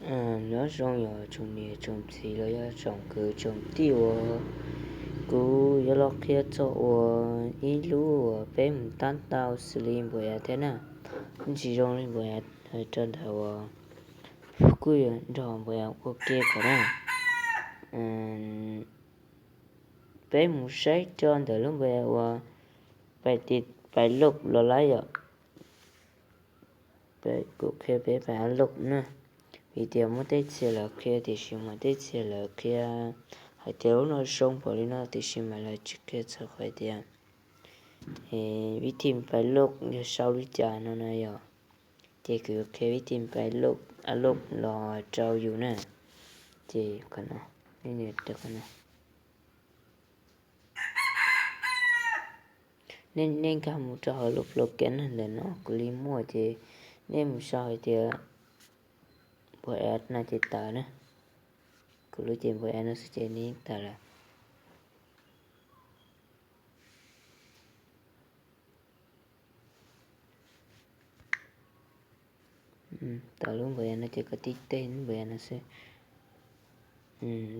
Nyob zoo yog tsoom niam tsoom txiv los yog tsoom kwv tsoom tij uas kuv yuav los qhia txog ua ib lub uas peb mus tab tau xws li npaum yas thiab na. Tsis zoo li npaum yas rau ntawm uas kuj yuav nrog npaum yas ua ke kom na. Peb mus saib rau ntawm lub npe uas pais loj los lawm yom. Kuv qhia peb pais a loj na, vim tias muaj tej txhia lawv qhia tiam sis mas tej txhia lawv qhia hais tias lub no zoo npaum li no tiam sis mas lawv tsis qhia txog qhov tias vib thim pais loj yog sau li cas no na yom. Ces kuv qhia vib thim pais loj a loj los rau yus na. Ces qhov no, nej nkag mus rau hauv lub program ntawm no kuv li muaj ces nej mus sau hais tias npawb no ces tawm na. Kuv lub ces npawb no xwb ces nej yeej tawm lawm. Tau lub npawb no ces koj tib teg lub npawb no xwb.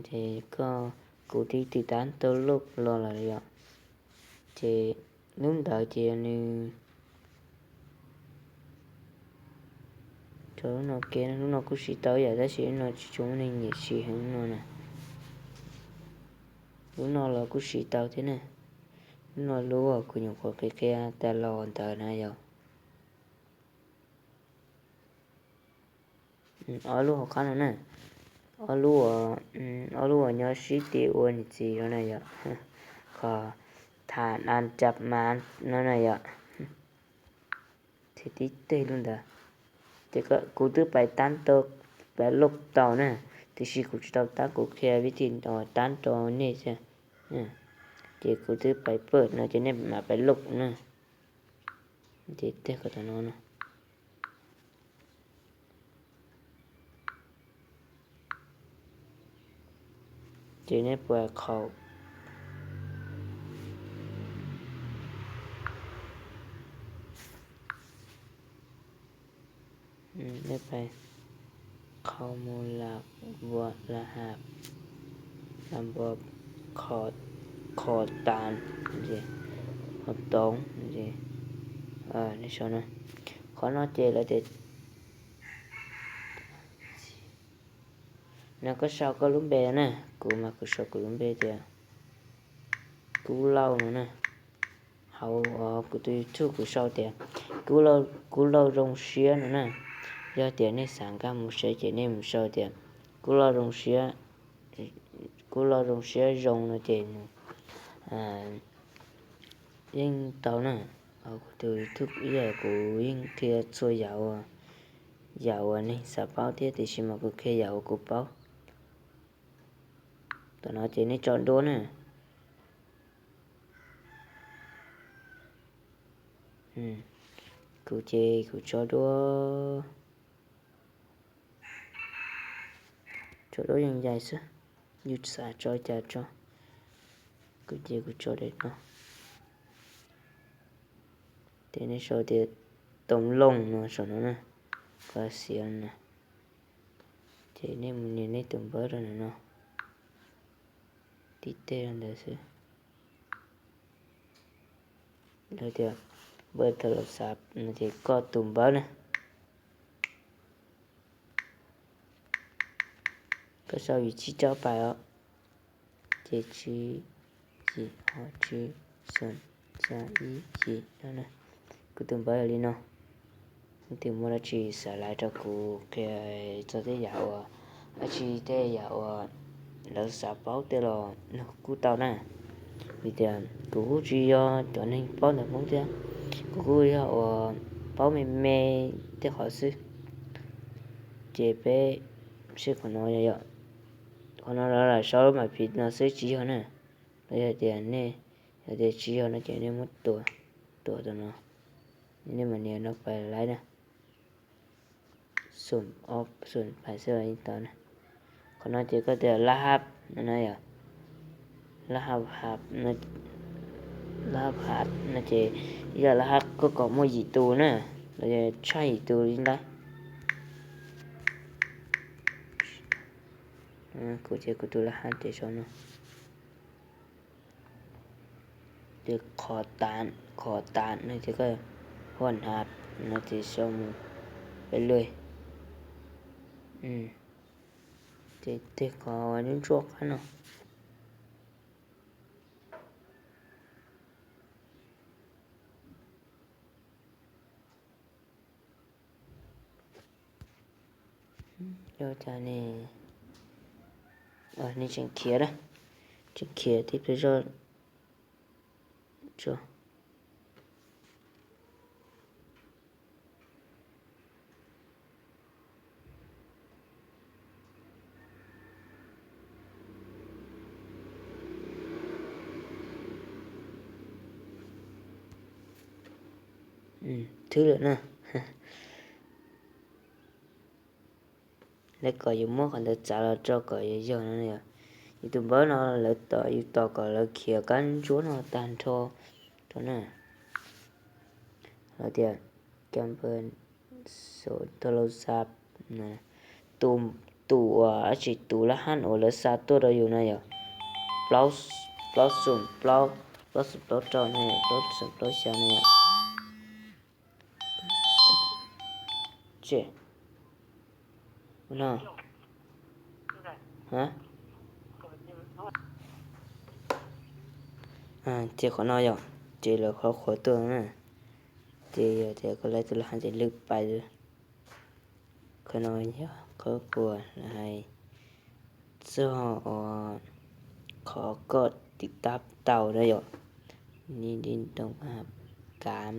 Ces koj, kuv twb tiv tab tau loj los lawm yom. Ces lub ntawd ces yog nws rau lub no ke, lub no kuj siv tau ib yam tab sis lub no tsis tshua muaj neeg nyiam siv heev lub no na. Lub no los kuj siv tau thiab na. Lub no lub uas kuv nyuam qhuav qhia qhia tas los ntawd na yog ob lub hauv qab no na. Ob lub, ob lub uas nyob sib tim ua niam txiv no na yom. Qhov tham na cab mas no na yom. Ces tib teg lub ntawd. Ces kuv twb pais tab tau, pais loj tau na, tiam sis kuv tsis tau tab, kuv qhia vib thim tab rau nej xwb. Ces kuv twb pais pawg no ces nej mam pais loj na. Ces teg kom tau no na. Ces nej puas khaum, nej pais khaum mus lam npua lam hab, lam npua kho tas, kho toov, nej sau na. Qhov no ces lawv tias no koj sau koj lub npe na, kuv mas kuv sau kuv lub npe tias Kub Lauj no na. Hauv kuv tus YouTube kuv sau tias Kub Lauj, Kub Lauj Zoo Siab no na. Yog tias nej xav nkag mus saib ces nej mus sau tias Kub Lauj Zoo Siab, Kub Lauj Zoo Siab Zoo no ces nws yeej tau na. Hauv kuv tus YouTube ib yam kuv yeej qhia txhua yam uas, yam uas neeg xav paub thiab tiam sis mas kuv qhia yam uas kuv paub. Tam no ces nej tso duab na. Kuv ces kuv tso duab, tso duab yeej yais xwb, yus xav tso cas tso. Kuv ces kuv tso daim no. Ces nej sau tias Toom Looj no saum no na, qhov xiav na. Ces nej mus nias nej tus npawb rau ntawm no, tib teg rau ntawd xwb. Lawv tias npawb tau los xav no ces koj tus npawb na. Koj sau yim tsib rau pais os. Ces tsib, yim ob tsib, xoom xya ib yim no na. Kuv tus npawb yog li no. Leej twg muaj dab tsi xav laiv rau kuv qhia txog tej yam uas, dab tsi tej yam uas lawv xav paub tej los nug kuj tau na. Vim tias kuv kuj tsis yog cov neeg paub ntawv Hmoob thiab, kuv kuj yog uas paub me me tej qhov xwb. Ces peb saib qhov no yom, qhov no lawv lam sau lub mas phim no xwb tsis yog na. Los yog tias nej, yog tias tsis yog no ces nej muab tua, tua rau no, nej mam nias no pais laiv na. Xoom ob xoom pais xwb los yeej tau na. Qhov no ces koj tias lab hab no na yom, lab hab, lab hab no ces yog lab hab koj kom muaj yim tus na, los yog tshaj yim tus li ntawd. Kuv ces kuv tus lab hab ces sau no. Ces qhov tav, qhov tav no ces koj huaj hnav no ces sau mus peb lub. Ces tej qhov ntsuab qab no. Ua cas ne, nej tseem khiav na, tseem khiav tib pliag zog. Thwb lawm na. Lawv kom yus muab qhov ntawd txav los rau kom yog yog no yom. Yus tus npawb no lawv tom, yus tos kom lawv khiav kab ntsuab no tag nrho rau na. Lawv tias, tus uas, tus uas dab tsi tus lab hab uas lawv xa tuaj rau yus no yog plaub xoom plaub, plaub xoom plaub rau no yom, plaub xoom plaub xya no yom. Ces qhov no yom, ces lawv qhov qhuav tuaj na. Ces yog tias koj laib tus lab hab ces lwb pais. Qhov no yog qhov uas lawv hais txog uas qhov koj tiv tab tau na yom. Ni di ntoo a, kav,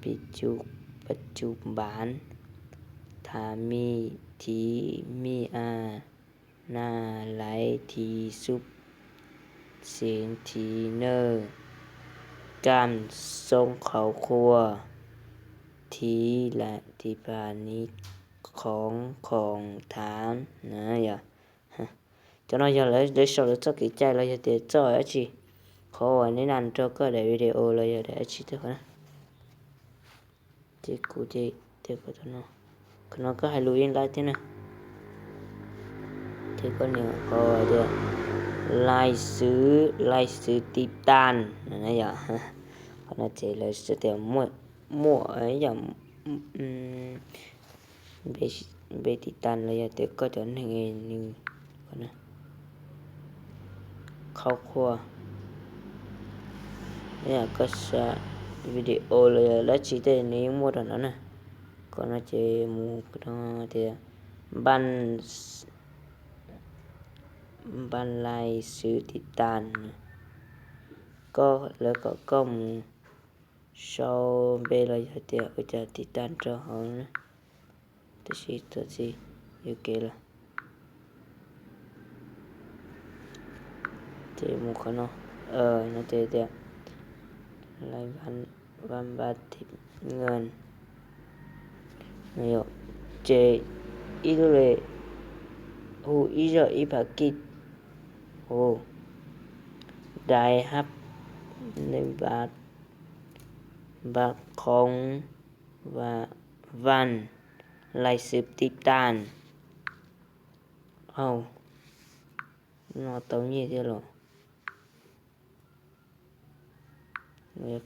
pi cu, pa cu npav, tha mi, thi mi a, na laiv thi xub, xeev thi nawj, kam xoo qhauv qhua, thi la thi pa ni, khoov khoom thav na yom. Cov no yog lawv sau lawv txoj kev cai los yog tias txoj dab tsi, qhov uas neb naj rau koj daim video los yog daim dab tsi tej qhov na. Ces kuv ces, qhov no koj hais lus ib laib thiab na. Ces koj nias qhov tias lais xwv, lais xwv tiv tas no yom. Qhov no ces lawv tias muaj yam npe tiv tas los yog tias koj cov neeg nws qhauv qhua, yam koj xa video los yog dab tsi tej nws yeej muaj rau no na. Qhov no ces mus no tias npaj, npaj lais xwv tiv tas, koj, lawv kom koj mus sau npe los yog tias ua cas tiv tas rau hauv na. Tab sis tuaj txij yuav kev lawm. Ces mus qhov no, no ces tias lais va npa tiv nkas. Ces ib lub le hu ib zog ib phav kij hu dais hab npa, npa khoov va, van lais xwv tiv tas. Au, no tau nyiaj thiab los?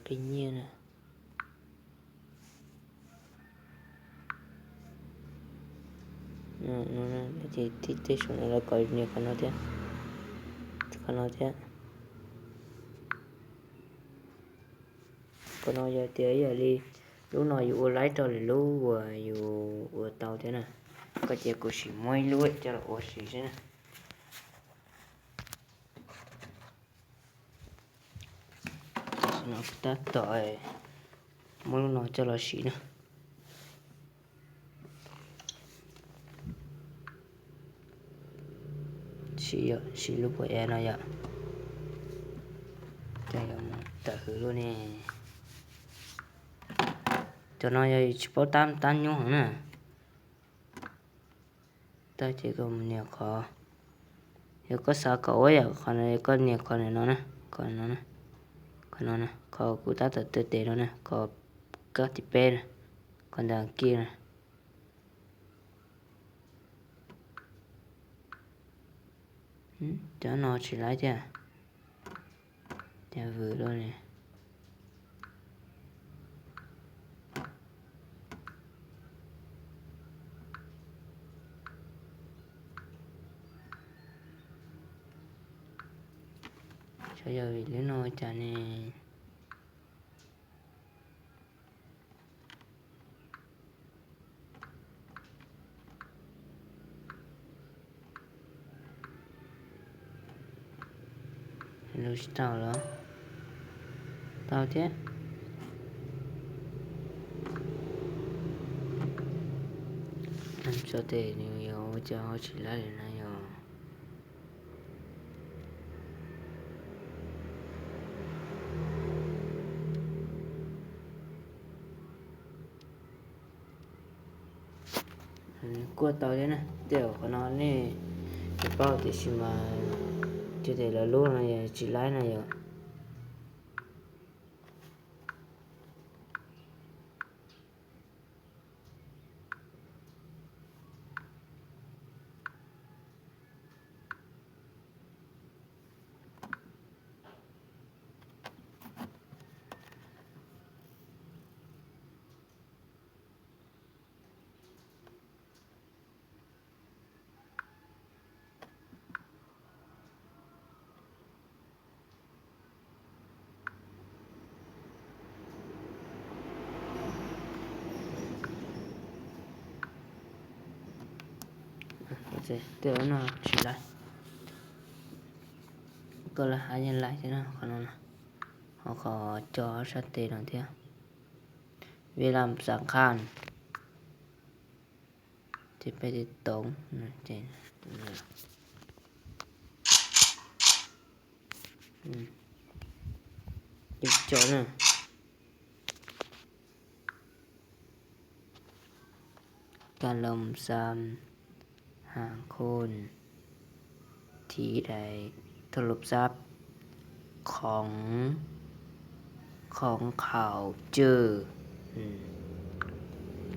Qi nyiaj na. Ces tib tej saum no lawv kom nias qhov no thiab, qhov no thiab. Qhov no yog tias ib yam li lub no yus ua laib rau lwm lub uas yus ua tau thiab na. Koj cia kuv sim muab ib lub coj los ua sim xwb na. Tab tom muab lub no coj los sim na. Sim, sim lub pua e no yom. Tawm hws lub ne. Cov no yog yus tsis paub tab tab nyub heev na. Tab ces koj mus nias qhov, yog koj xav kom ua yam qhov no koj nias qhov no na, qhov no, qhov no, qhov kuv tab tom taw tes no na, qhov kab thib peb na, qhov ntawd kij na. Cov no tsis laib tiag, cas vwm lawm ne. Xyov yog vim li no cas ne. Lub tsis tau los tau thiab. Tso tes nws yuav ua cas ho tsis laib li na yog. Kuaj tau thiab na. Tej zaum qhov no nej tsis paub tiam sis mas tias lawv lub no yog tsis laib na yog. Tej no tsis laib. Koj lawv hais yeej laib thiab no, qhov no, ho qhov cog sab tes no thiab. Vim lam xam khaj ces peb tiv toov ces cov na. Cam lom xam hang khun thib đài, thông lục sáp, khóng, khóng khảo trừ.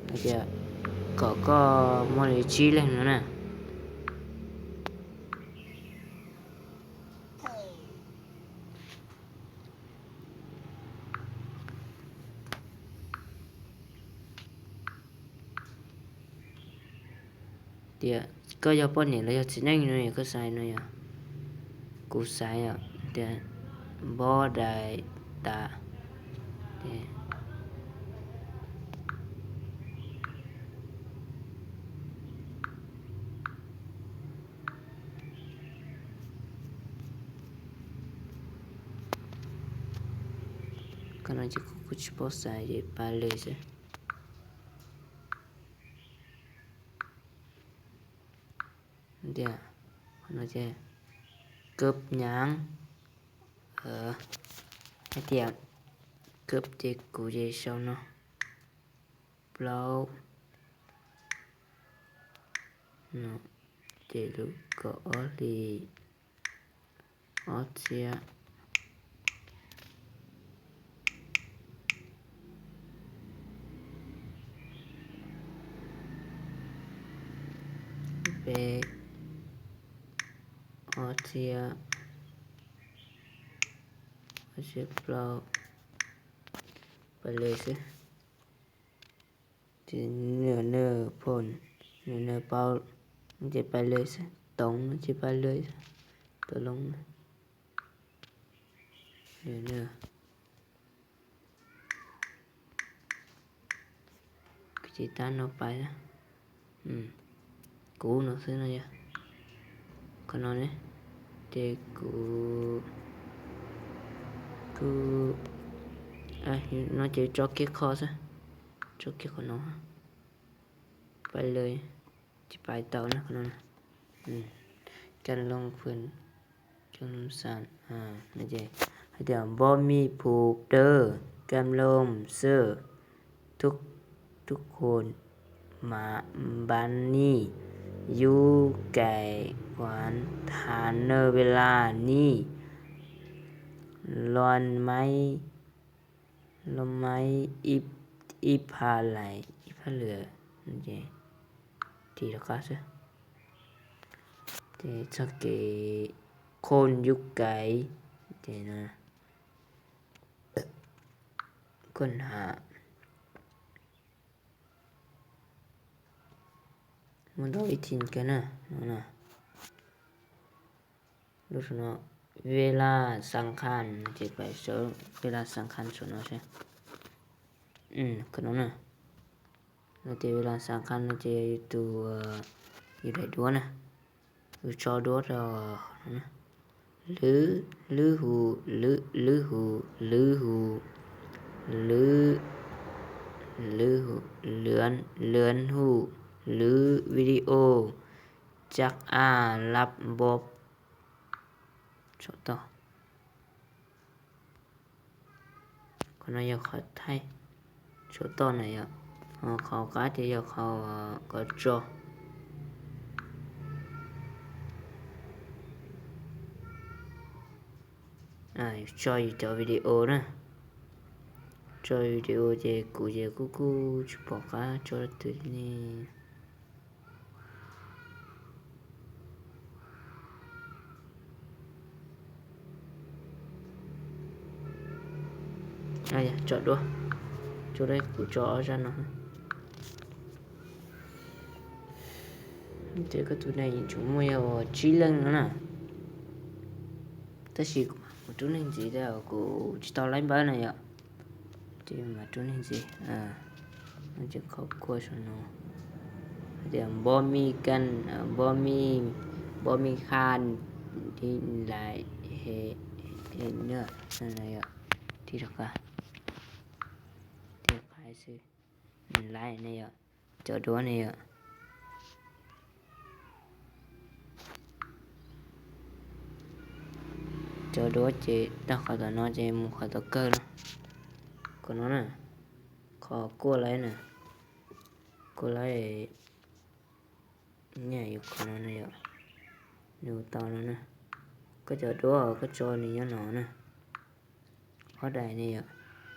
Hais tias kom koj muaj li tsib leeg no na. Tias koj yog poj niam los yog txiv neej no, koj xaiv no yog, kuv xaiv tias npob dais tas. Koj no ces kuv kuj tsis paub xaiv ces pab lwm xwb. Tias, cướp nhang, hais tias cướp ces kuv ces sau no, plaub, no ces lub kaum ob hli ob txhiab peb, ob txhiab, ob txhiab plaub, pab lwm xwb. Ces nws nws phone, nws nws paub, ces pab lwm xwb, toov ces pab lwm xwb, tau loo. Ces tab no pais, kuv no xwb no yog, qhov no ne, ces kuv, kuv, no ces tso kiag qhov xwb, tso kiag qhov no, pais lawm, tsis pais tau na qhov no. Cam Looj Phường, Cam Looj Xanh, hais tias npob mib phu dawb, Cam Looj xwb, thub khun ma npab nij, yub kais kuav thav nawj vej laj nij, lob maib, lob maib ib phaj lais ib phaj lwm, ces tiv rov qab xwb. Ces txoj kev khoj yub kaiv, ces koj hnav muaj ntau ib thim kawg na. Lub saum no, ves las xas khas no ces pais sawv ves las xas khas saum no seb. Kawg no na, no ces ves las xas khas no ces yus tus, yus daim duab na, yus tso duab rau no na. Lwb, lwb hu, lwb, lwb hu, lwb hu, lwb, lwb hu, lwb hu, lwb video, caj a lab npob. Saum toj, qhov no yog qhov thaij saum toj na yom. Ho qhov qab ces yog qhov kov tso. Tso yus cov video na. Tso video ces kuv ces kuj kuj tsis pom qab tso leej twg ne. Tso duab, tso duab, kuv tso ob zaj no. Ces koj tus neeg yeej tsuas muaj yog tsib leej no na. Tab sis kuv mas rub neeg ntxiv, kuv tsis tau laib npawb na yom. Ces mas rub neeg ntxiv, ces qhov kua saum no tias npob mij kan, npob mij, npob mij khan, lais he, he na, no yom, tig rov qab, tig qab xwb, lais ne yom, cov duab ne yom. Cov duab ces tag qhov tom no ces mus qhov tom kawg no, qhov no na, qhov kua laib na, kua laib, nyiam yus qhov no na yom, nws tau no na. Koj cov duab koj tso nws nyob no na, ob daim ne yom.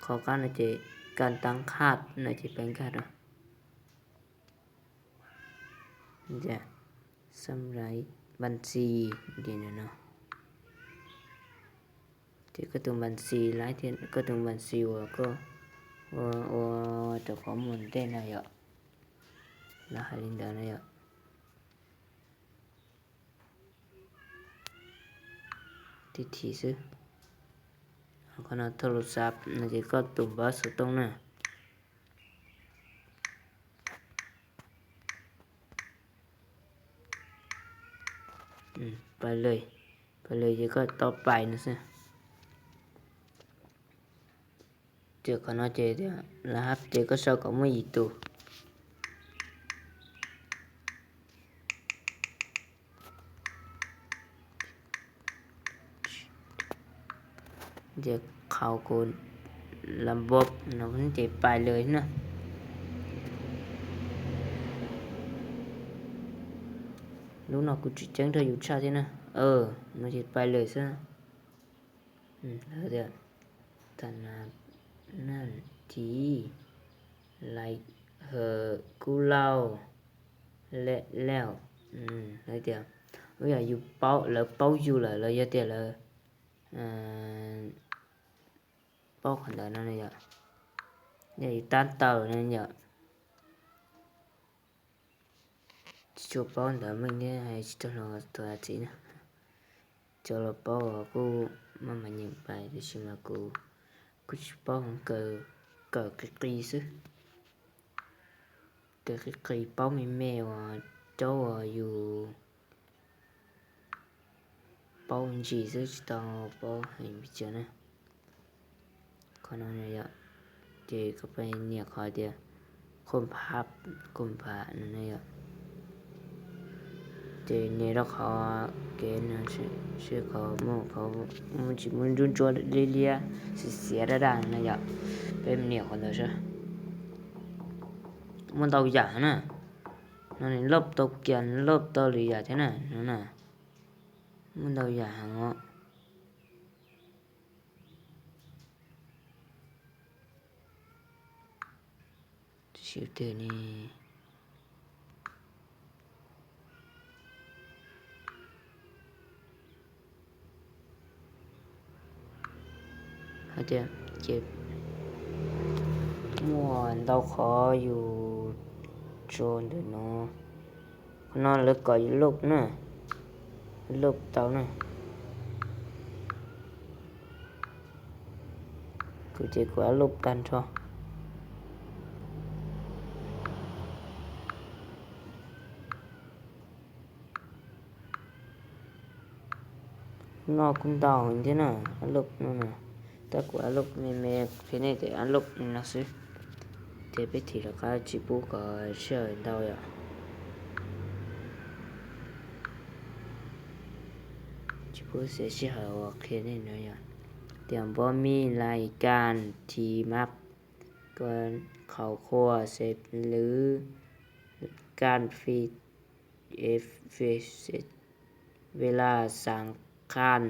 Qhov qab no ces kan tab khaj no ces pab nkag rau xab lais npas xis, ces no, ces koj tus npas xis laib thiab koj tus npas xis uas koj ua, ua rau qhov mus ntej na yom, lawv hais li ntawd na yom. Tib thim xwb. Qhov no thauj lus xav no ces koj tus npawb xov tooj na. Pais lawm, pais lawm ces koj tau pais no xwb. Ces qhov no ces tias lawv hab ces koj sau kom muaj yim tus. Ces qhov kuv la npob no ces pais lawm na. Lub no kuv tsis ceeb rau yus tshaj thiab na. No ces pais lawm xwb. Tias tha na na ti lai hawm kub lauj lej lauj. Tias yog yus paub, lawv paub yus lawm los yog tias lawv paub qhov ntawd no yom. Yog yus tab tawm no yom. Tsis tshua paub ntawv meej thiab hais tsis tau hluas thaum txiv na. Cov los paub kuj maj mam nyeem pais tiam sis mas kuv kuj tsis paub, kawm qis qis xwb. Kawm qis qis paub me me uas caub uas yus paub ntsis xwb tsis tau paub heev pes tsawg na. Qhov no yom, ces koj pab nias qhov tias khuj phab, khuj phab no yom. Ces nias rau qhov kev no seb qhov muaj, qhov muaj tsis muaj ntsuab ntsuab liab liab xiav xiav daj daj no yom. Peb nias qhov ntawd seb. Muaj ntau yam na. No nws loj tau kiag, loj tau lwm yam thiab na no na. Muaj ntau yam heev os. Twb siv twg ne? Ces muaj ntau qhov yus tso ntawm no. Qhov no lawv kom yus loj na, loj tau na. Kuv ces kuv loj tag nrho. Noj kuj ntau thiab na, loj no na, tab kuv loj me me, qhia nej tias loj no xwb. Ces peb thim rov qab tsis pub kom sij hawm ntau yom. Tsis pub xiam sij hawm uas qhia nej no yom. Tias npov mij lais kas thi mab, koj khaus qhua xes lwv, kas fi, ves laj xav qhaj,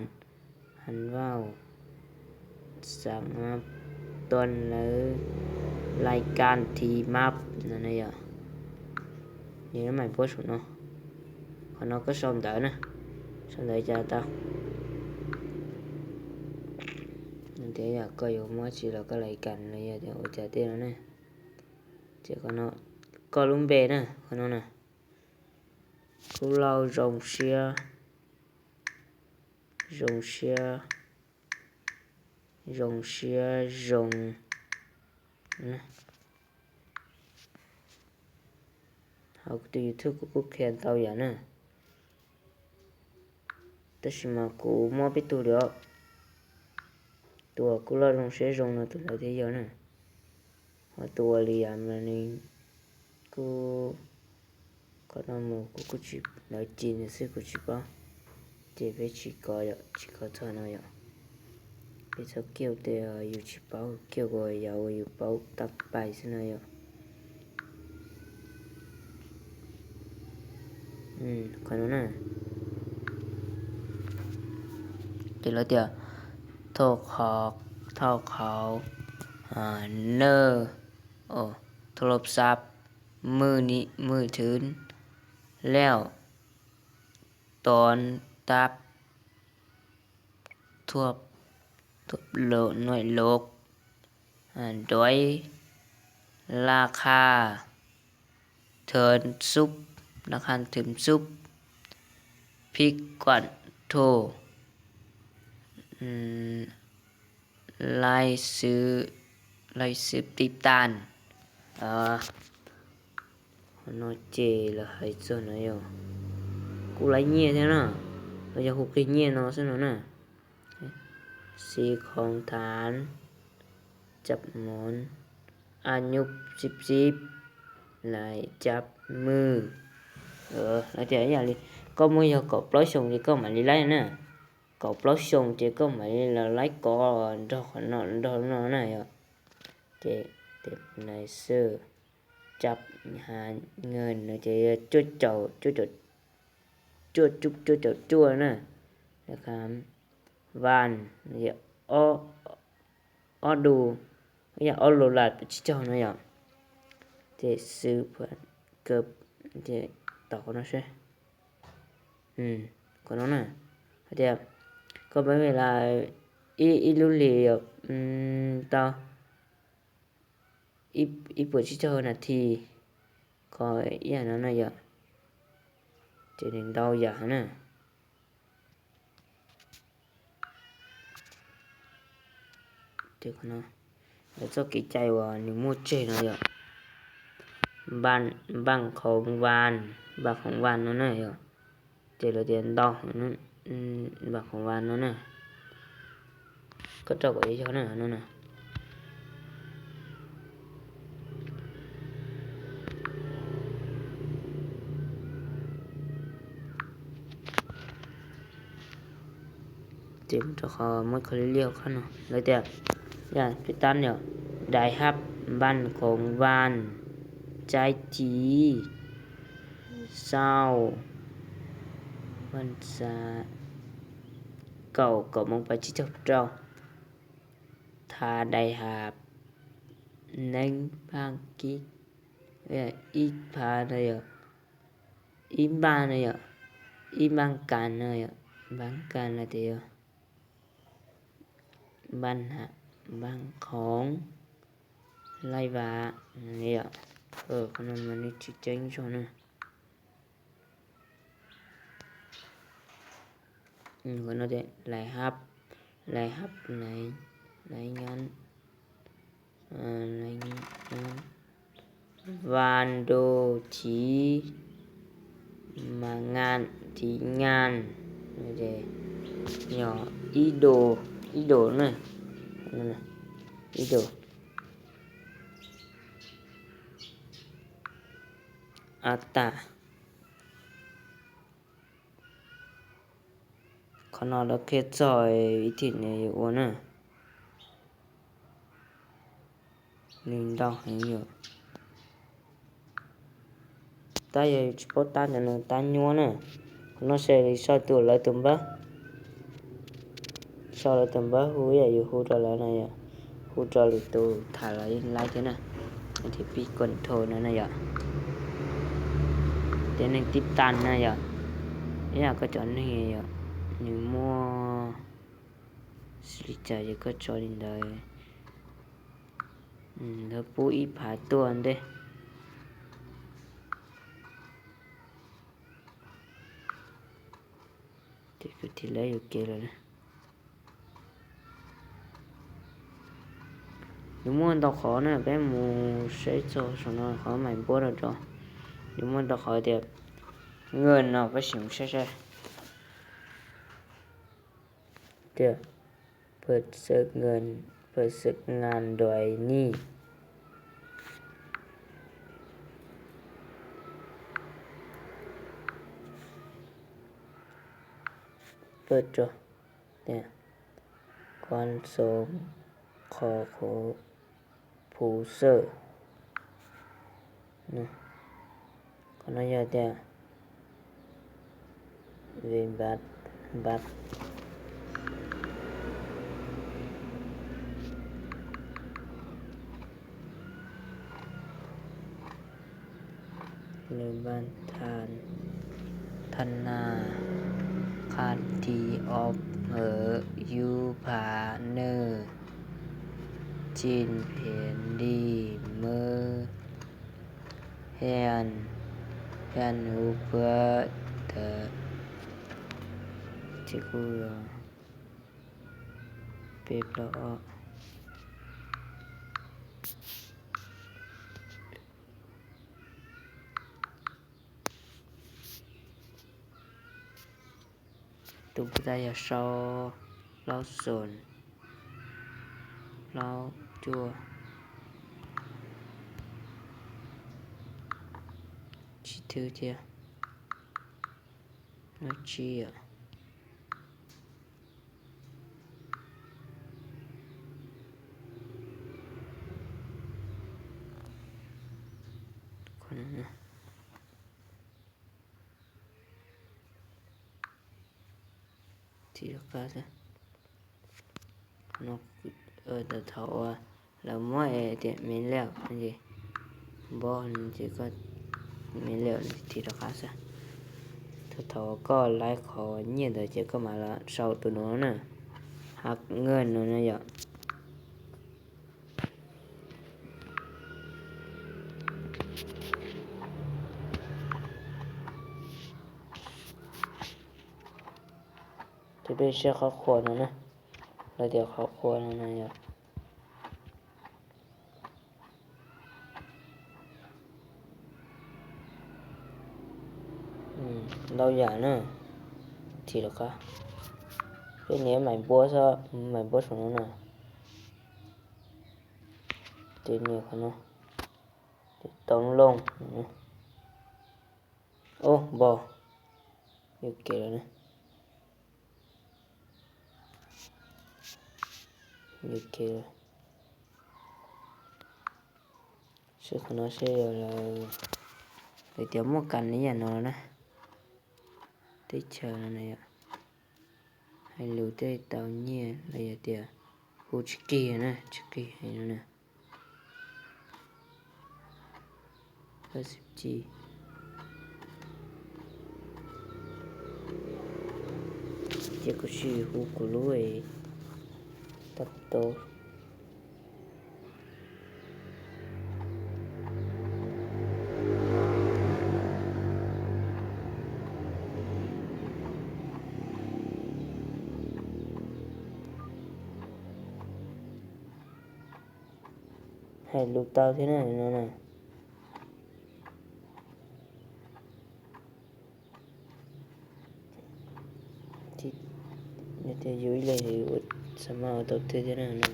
han vauj xav mab, tuaj lawv lais kas thi mab no na yom. Yog lub mais puab saum no, qhov no koj sau ntawv na, sau ntawv cas tau. Tias yog koj yuav muab tsi los koj lais kas los yog tias ua cas tej no ne. Ces qhov no koj lub npe na, qhov no na, Kub Lauj zoo siab, zoo siab, zoo siab zoo. Hauv kuv tus YouTube kuv kuj qhia ntau yam na, tab sis mas kuv muab peb tug li os. Tus uas Kub Lauj zoo siab zoo no tus ntawd thiaj yog na. Ho tus uas li yam no nws kuj, qhov no mus kuv kuj tsis, lawv ci ntawd xwb kuv tsis paub. Ces peb tsis kov yom, tsis kov txog no yom. Peb txhob kiag tej yus tsis paub, kiag uas yam uas yus paub tag pais xwb no yom. Qhov no na, ces lawv tias โทรศัพท์ มือถือ แล้ว ตอนตับ ทบทบโหลดหน่วยโลก โดยราคาเถินซุป ราคาเถินซุป พริกกวนโท ไลฟ์ซื้อ ไลฟ์ซื้อติดตาม Qhov no ces lawv hais txog no yog kuj laib nyiaj thiab na, los yog hu qig nyiaj no xwb no na. สีของฐาน จับหมอน อายุ สิบสิบ ลายจับมือ Lawv tias ib yam li koj muaj yog kaum plaub xyoo ces koj mam li laib na, kaum plaub xyoo ces koj mam li los laib kov nrog qhov no nrog no na yom. Ces tes nais xwb cap ha ngawg no ces cuaj caum, cuaj caum cuaj na, vaj, ob du, yog ob lu las tsib caug no yom. Ces xwb, ces tau qhov no seb, qhov no na, hais tias koj pab me las ib lub hlis tau ib puas tsib caug nas this, qhov ib yam no na yom. Ces nws ntau yam na. Lawv txoj kev cai uas nws muaj tseg no yom, npaj khoov vaj, npaj khoov vaj no na yom. Ces lawv tias ntau, npaj khoov vaj no na. Koj rau kom yog na no na. Ces mus rau qhov muab kho liaj liaj qhov no lawv tias, yog peb tab yom, đại học văn phòng văn trái chỉ sau văn xá kaum, kaum moos pais tsib caug rau, thả đại học nến ban ký, ib phav no yom, ib npaj no yom, ib npaj kas no yom, npaj kas no tias yog npaj, Npaj qhoov, laij vam, yom. Qhov no mas nws tsis ceeb zog na. Qhov no tias, laij hab, laij hab, laij, laij nyab, laij nyab, va ntu, chiv, ma ngan, chiv ngan, yog ib do, ib do na, ib do. A tas, qhov no lawv qhia txog ib thim nws yuav ua na. Nws ntau heev yom. Tab yog yus tsis paub tab ntawd nws tab nyuaj na. Qhov no ces sau tus lawv tus npawb, sau lawv tus npawb hu ib yam yus hu rau lawv no yom. Hu rau lwm tus tham los yeej laib thiab na. Ces pib control no na yom. Ces neeg tib tas na yom. Ib yam koj cov neeg yom, nws muaj xws li cas ces koj tso li ntawd. Lawv pub ib phav tuaj ntej. Ces kuv tig lawv yuam kev lawm. Nws muaj ntau qhov na, peb mus saib txog saum no qhov mais npuab rau rau. Nws muaj ntau qhov tias, nws no peb sim mus saib saib. Tias, personal, personal nduaim nij. Peb rau, tias, koj xoo qhov qhuv phuv xawj. Qhov no yog tias, ve npab, npab. Lwm npab tha, tha na, qha ti ob hawv yub phav nwj, cin phiav nti mawb, hian, hian huv puab tawv, ces kuj yog peb plaub ob. Tus puas tas yog sau plaub xoom, plaub cuaj, tsib thwb thiab, plaub tsib yom. Tiv rov qab xwb. Thaum uas lawv muab tias me liam, npog ces koj me liam tiv rov qab xwb. Thaum uas koj laib qhov nyiaj ntawd ces koj mam los sau tus no na, ha nkeeg no na yom. Ces peb saib qhov qhua no na, lawv tias qhov qhua no na yom. Ntau yam na, tiv rov qab. Peb nias mais npuab xwb, mais npuab saum no na. Ces nias qhov no, ces tau looj. Ub, npog, yuam kev lawm na. Yuam kev lawm. Saib qhov no seb yog lawv, lawv tias muaj kas li yam no na. Teb chaws no na yom, hais lus tej tau nyiaj los yog tias hu tsis qig na, tsis qig hais no na. Ces kuv sim hu kuv lub tab tau. Hais lus tau thiab na no na. Yog tias yus ib leeg ua, xav mas ua tau thiab thiab na no.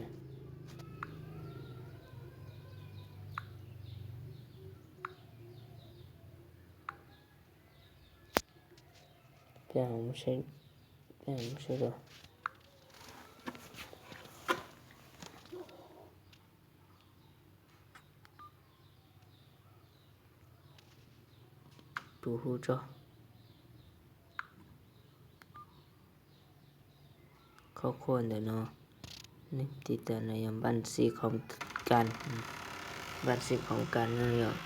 Peb, peb mus saib dua. Tus hu tso. Qhov qhuas ntawm no, nej tiv tam no yog npaj xij khoom kas, npaj xij khoom kas no yog.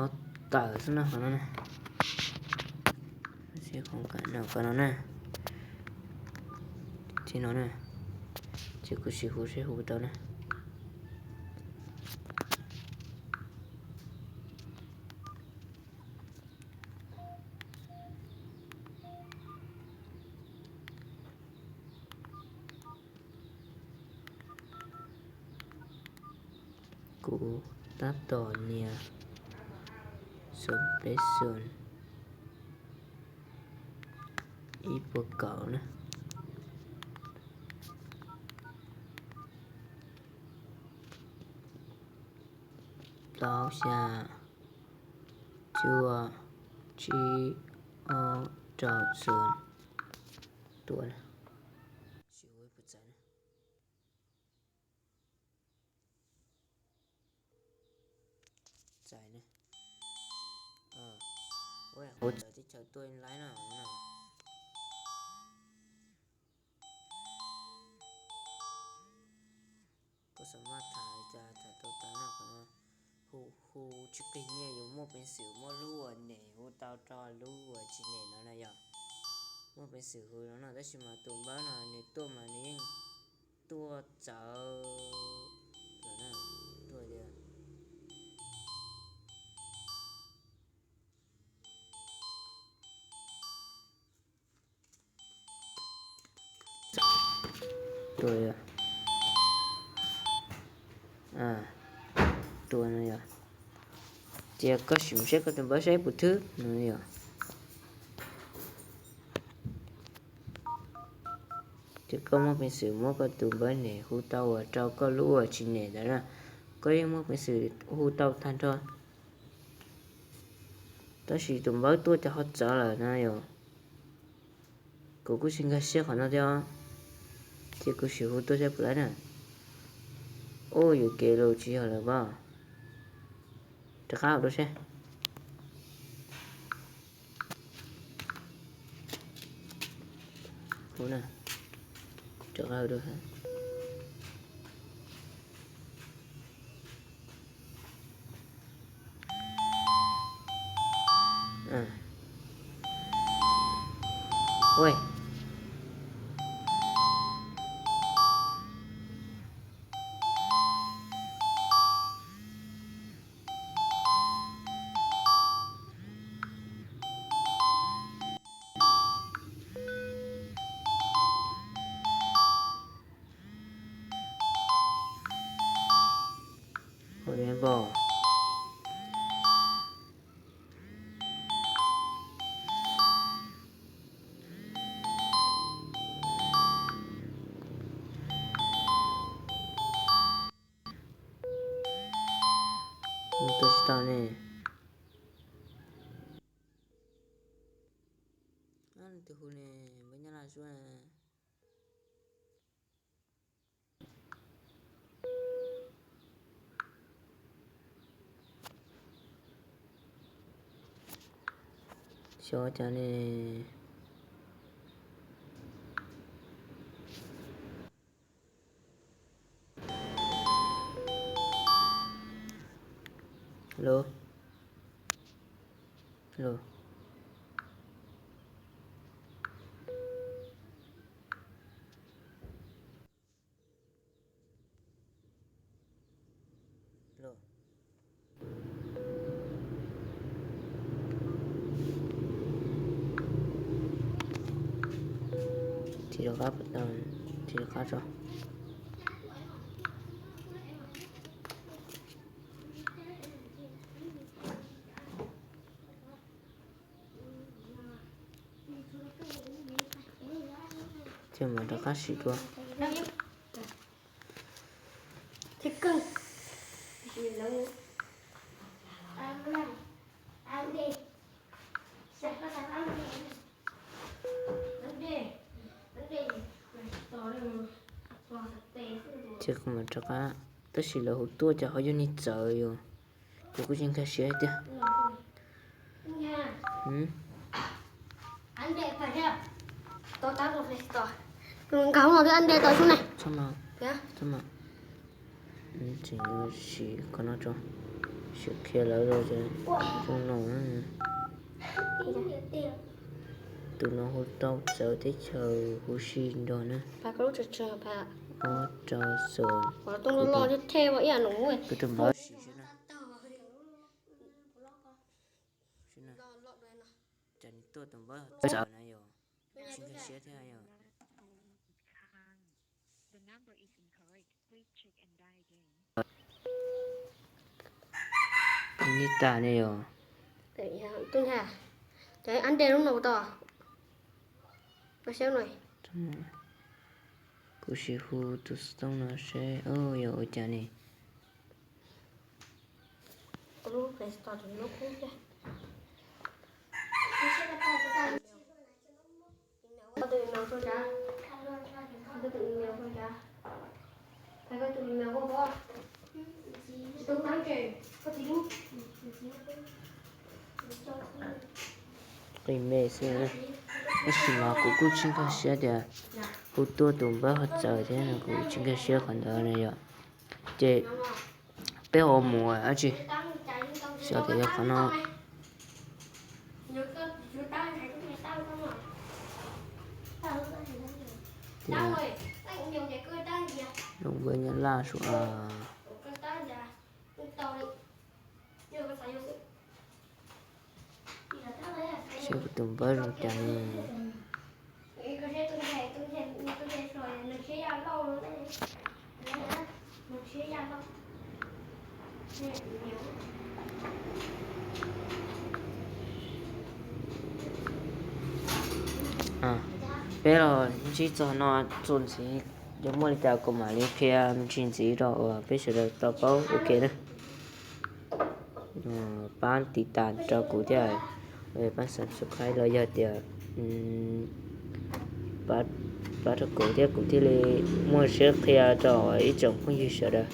Ob tawm xwb no qhov no na. Xij khoom kas no, qhov no na. Txij no na. Ces kuv sim hu seb hu tau na. Kuv tab tom nias xom peb xom ib puas kaum na. Plaub xya cuaj tsib ob rau xom. Tua na. Sim hu ib puas txais na. Txais na. Ua txawv teb chaws tuaj laiv no. Koj xav maj tham li cas tham tau tas no, qhov no hu, hu tsis qhia nyiaj, yus muaj peev xwm muab lub uas nem hu tau rau lub uas tsis nem no na yom. Muaj peev xwm hu no no, tab sis mas tus npawb no nws tuaj mas nws yeej tuaj txawv lawm na, tuaj tias tua, tua no yog, ces koj sim mus saib koj tus npawb saib puas thwb no yog. Ces koj muaj peev xwm muab koj tus npawb nem hu tau uas rau koj lub uas tsis nem ntawd na, koj yeej muaj peev xwm hu tau tag nrho. Tab sis tus npawb tuaj ces ho txawv lawm na yom. Kuv kuj tsis nkag siab qhov no thiab, ces kuv sim hu tuaj saib puas laib na. Ub, yuam kev los tsis yog lawm pob. Rov qab hu dua seb. Hu na, rov qab hu dua. Tua tsis tau ne. Tus hu ne, npawb Nyab Laj suab. Xyov cas ne. Alo. Tiv rov qab, tiv rov qab tso. Ces mam rov qab sim dua. Ces kuv mam rov qab, tab sis lawv hu tuaj ces ho yog niag txawv yom. Ces kuv tsis nkag siab tiag. Nkag no twb an de tau xub ne. Txhob mas, tseem yuav sim qhov no tso, sim qhia lawv los zoo no. Tus no hu tau txawv teb chaws huv si nrog na. Ob rau xo, kuv tus npawb sim xwb na. Cas nws tuaj tus npawb txawv na yom. Tsis nkag siab thiab yom. Ni tas ne yom. Cov an de lub no tau. Kuv sim hu tus xov tooj no seb yog ua cas ne. Qi me xwb, tab sis mas kuv kuj tsis nkag siab tias hu tuaj tus npawb ho txawv thiab, kuv tsis nkag siab qhov ntawd na yom. Ces peb ho mus dab tsi, xyov tias yog qhov no. Tias, npawb Nyab Laj sua. Seb kuv tus npawb zoo cas ne. Peb los ntsib txog no txuas ntxiv, yog muaj li cas kuv mam li qhia me ntsis ntxiv rau uas peb sawv daws tau paub ua ke na. Pab tiv tas rau kuv thiab, pab subscribe los yog tias pab rau kuv thiab kuv thiaj li muaj siab qhia rau ib tsoom phooj ywg sawv daws.